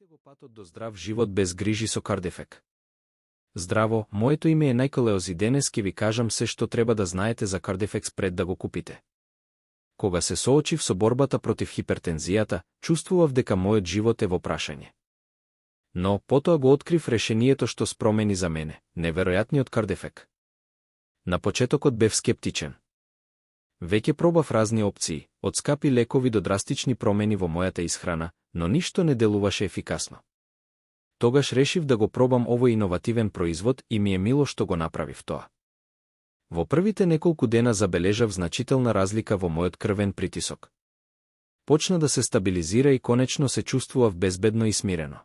Следете го патот до здрав живот без грижи со Кардефек. Здраво, моето име е Најколеоз и денес ке ви кажам се што треба да знаете за Кардефекс пред да го купите. Кога се соочив со борбата против хипертензијата, чувствував дека мојот живот е во прашање. Но, потоа го открив решението што спромени за мене, неверојатниот Кардефек. На почетокот бев скептичен. Веќе пробав разни опции, од скапи лекови до драстични промени во мојата исхрана, но ништо не делуваше ефикасно. Тогаш решив да го пробам овој иновативен производ и ми е мило што го направив тоа. Во првите неколку дена забележав значителна разлика во мојот крвен притисок. Почна да се стабилизира и конечно се чувствував безбедно и смирено.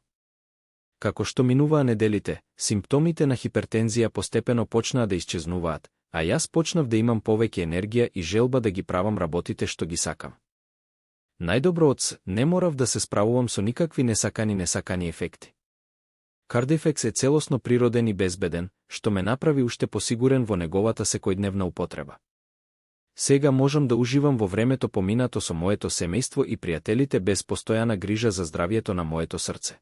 Како што минуваа неделите, симптомите на хипертензија постепено почнаа да исчезнуваат, а јас почнав да имам повеќе енергија и желба да ги правам работите што ги сакам. Најдобро од не морав да се справувам со никакви несакани ефекти. Кардефекс е целосно природен и безбеден, што ме направи уште посигурен во неговата секојдневна употреба. Сега можам да уживам во времето поминато со моето семејство и пријателите без постојана грижа за здравието на моето срце.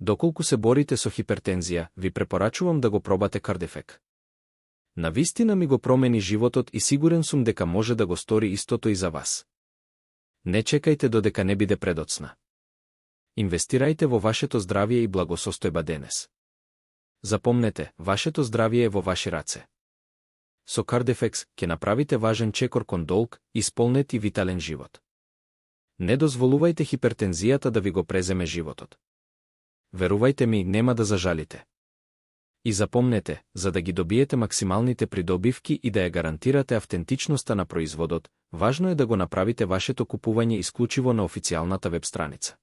Доколку се борите со хипертензија, ви препорачувам да го пробате Кардефек. Навистина ми го промени животот и сигурен сум дека може да го стори истото и за вас. Не чекајте додека не биде предоцна. Инвестирајте во вашето здравје и благосостојба денес. Запомнете, вашето здравје е во ваши раце. Со Кардефекс ќе направите важен чекор кон долг, исполнет и витален живот. Не дозволувајте хипертензијата да ви го преземе животот. Верувајте ми, нема да зажалите. И запомнете, за да ги добиете максималните придобивки и да ја гарантирате автентичноста на производот, важно е да го направите вашето купување исклучиво на официјалната веб страница.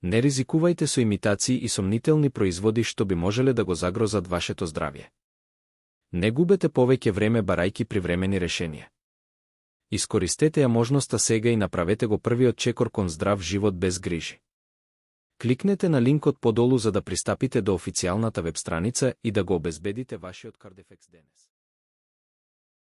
Не ризикувајте со имитации и сомнителни производи што би можеле да го загрозат вашето здравје. Не губете повеќе време барајки привремени решенија. Искористете ја можноста сега и направете го првиот чекор кон здрав живот без грижи. Кликнете на линкот подолу за да пристапите до официјалната веб страница и да го обезбедите вашиот Кардефекс денес.